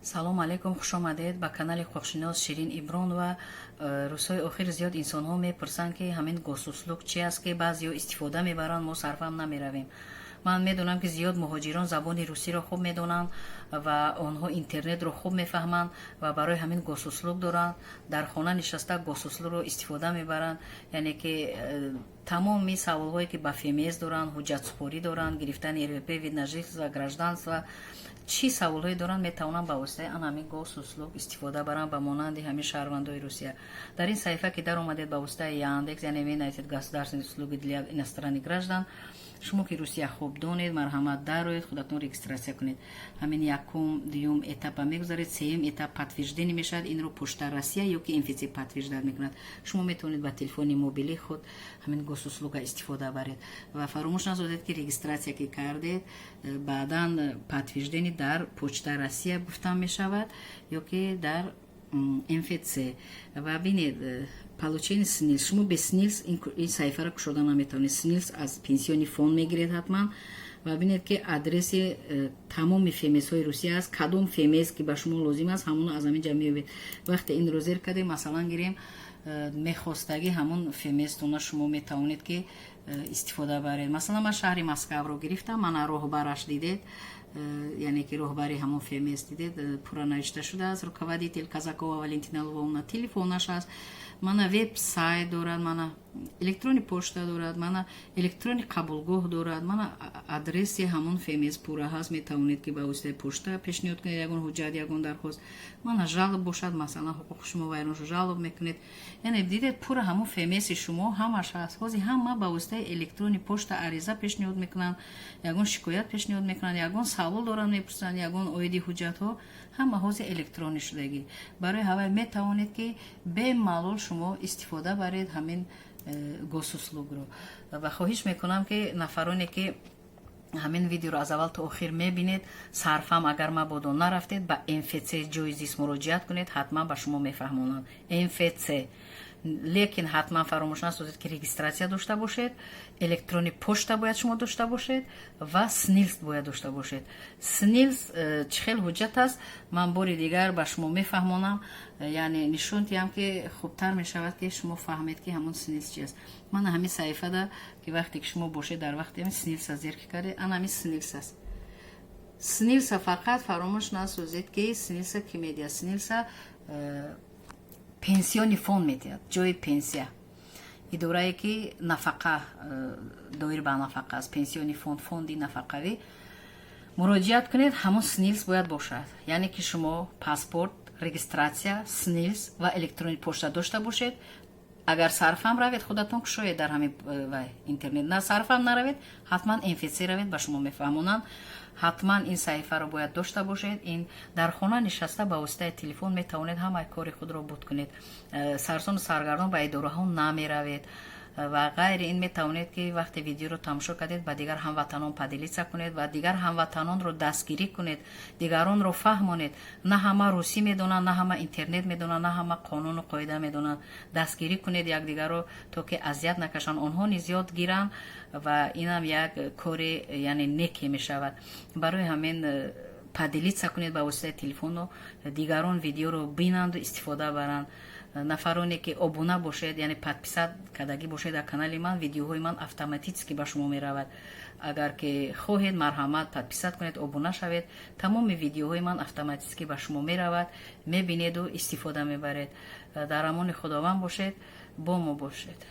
Салом алейкум, хушомадед ба канали ҳуқуқшинос Ширин Ибронова. Рӯзҳои охир зиёд инсонҳо мепурсанд, ки ҳамин Госуслуг чи аст, ки баъзеҳо истифода мебаранд, мо сарфам намеравем. Ман медонам, ки зиёд муҳоҷирон забони русиро хуб медонанд ва онҳо интернетро хуб мефаҳманд ва барои ҳамин Госуслуг доранд, дар хона нишаста Госуслугро истифода мебаранд. Яъне ки тамоми саволҳое, ки ба ФМС доранд, ҳуҷҷатсупорӣ доранд, гирифтани РВП, вид на жительство, гражданство, чӣ саволҳое доранд, метавонанд ба воситаи ан ҳамин Госуслуг истифода баранд, ба монанди ҳамин шаҳрвандои Русия. Дар ин саҳифа ки даромадед, ба воситаи Яндекс, яъне менависед «государственные услуги для иностранных граждан». Шумо ки русия хуб донед, марҳамат, дароед, худатон регистрация кунед. Ҳамин якум, дуюм этапа мегузаред, сеюм этап подтверждение мешавад. Инро Почта Россия ё ки МФЦ подтверждать мекунад. Шумо метавонед ба телефони мобилии худ ҳамин Госуслуга истифода баред ва фаромӯш насозед, ки регистрация ки кардед, баъдан подтверждение дар Почта Россия гуфта мешавад ё ки дар МФЦ. Ва бинед, получение СНИЛС. Шумо бе СНИЛС ин саҳифаро кушода наметавонед. СНИЛС аз пенсионный фонд мегиред ҳатман. Ва бинед, ки адреси тамоми ФМСҳои Русия аст. Кадом ФМС ки ба шумо лозим аст, ҳамоно аз ҳамин ҷа меёбед. Вақте инро зер кардем, масалан гирем, мехостагӣ ҳамон ФМСтона шумо метавонед, ки истифода баред. Масалан, ман шаҳри Москваро гирифтам. Мана роҳбараш, дидед, яъне ки роҳбари ҳамон ФМС, дидед, пурра навишта шудааст: руководитель Казакова Валентина Львовна, телефонаш аст. Мана веб-сайт дорад, мана электронный почта дорад, мана электронный қабулгоҳ дорад, мана адреси ҳамон ФМС пурра ҳаст. Метавонед, ки ба воситаи почта пешниҳод кунед ягон ҳуҷҷат, ягон дархост. Мана жалоба бошад, масалан, ҳуқуқи шумо вайрон шуд, жалоба мекунед. Яъне дидед, пурра ҳамон ФМСи шумо ҳамаш ҳаст. Ҳозир ҳама ба воситаи электронный почта ариза пешниҳод мекунанд, ягон шикоят пешниҳод мекунанд, ягон савол доранд, мепурсанд, ягон оиди ҳуҷҷатҳо. Ҳама ҳозир электронӣ шудагӣ. Барои ҳавай метавонед, ки бемалол шумо истифода баред ҳамин Госуслугро. Ва хоҳиш мекунам, ки нафароне, ки ҳамин видеоро аз аввал то охир мебинед, сарфам агар мабодо нарафтед, ба МФЦ ҷои зист муроҷиат кунед, ҳатман ба шумо мефаҳмонанд МФЦ. Лекин ҳатман фаромӯш насозед, ки регистрация дошта бошед, электронный почта бояд шумо дошта бошед ва СНИЛС бояд дошта бошед. СНИЛС чӣ хел ҳуҷҷат аст, ман бори дигар ба шумо мефаҳмонам, яъне нишон диҳам, ки хубтар мешавад, ки шумо фаҳмед, ки ҳамон СНИЛС чи аст. Ман ҳамин саҳифада, ки вақте ки шумо бошед, дар вақти ҳамин СНИЛСа зер ки кардед, ана ҳамин СНИЛС аст. СНИЛСа фақат фаромӯш насозед, ки СНИЛСа ки медиҳад? СНИЛСа пенсионный фонд медиҳад, ҷои пенсия, идорае, ки нафақа, доир ба нафақа аст, пенсионный фонд, фонди нафақавӣ муроҷиат кунед. Ҳамон СНИЛС бояд бошад, яъне ки шумо паспорт, регистрация, СНИЛС ва электронный почта дошта бошед. Агар сарфам равед, худатон кушоед дар ҳамин вай интернет. На сарфам наравед, ҳатман МФЦ равед, ба шумо мефаҳмонанд. Ҳатман ин саҳифаро бояд дошта бошед. Ин дар хона нишаста ба воситаи телефон метавонед ҳамаи кори худро буд кунед, сарсону саргардон ба идораҳо намеравед. Ва ғайри ин метавонед, ки вақте видеоро тамошо кардед, ба дигар ҳамватанон поделиться кунед ва дигар ҳамватанонро дастгирӣ кунед, дигаронро фаҳмонед. На ҳама русӣ медонанд, на ҳама интернет медонанд, на ҳама қонуну қоида медонанд. Дастгирӣ кунед якдигарро, то ки азият накашанд, онҳо низ ёд гиранд ва инам як кори, яъне, неке мешавад. Барои ҳамин поделиться кунед ба воситаи телефону, дигарон видеоро бинанду истифода баранд. Нафароне, ки обуна бошед, яъне подписать кардагӣ бошед дар канали ман, видеоҳои ман автоматически ба шумо меравад. Агар ки хоҳед, марҳамат, подписать кунед, обуна шавед. Тамоми видеоҳои ман автоматически ба шумо меравад, мебинеду истифода мебаред. Дар амони Худованд бошед, бо мо бошед.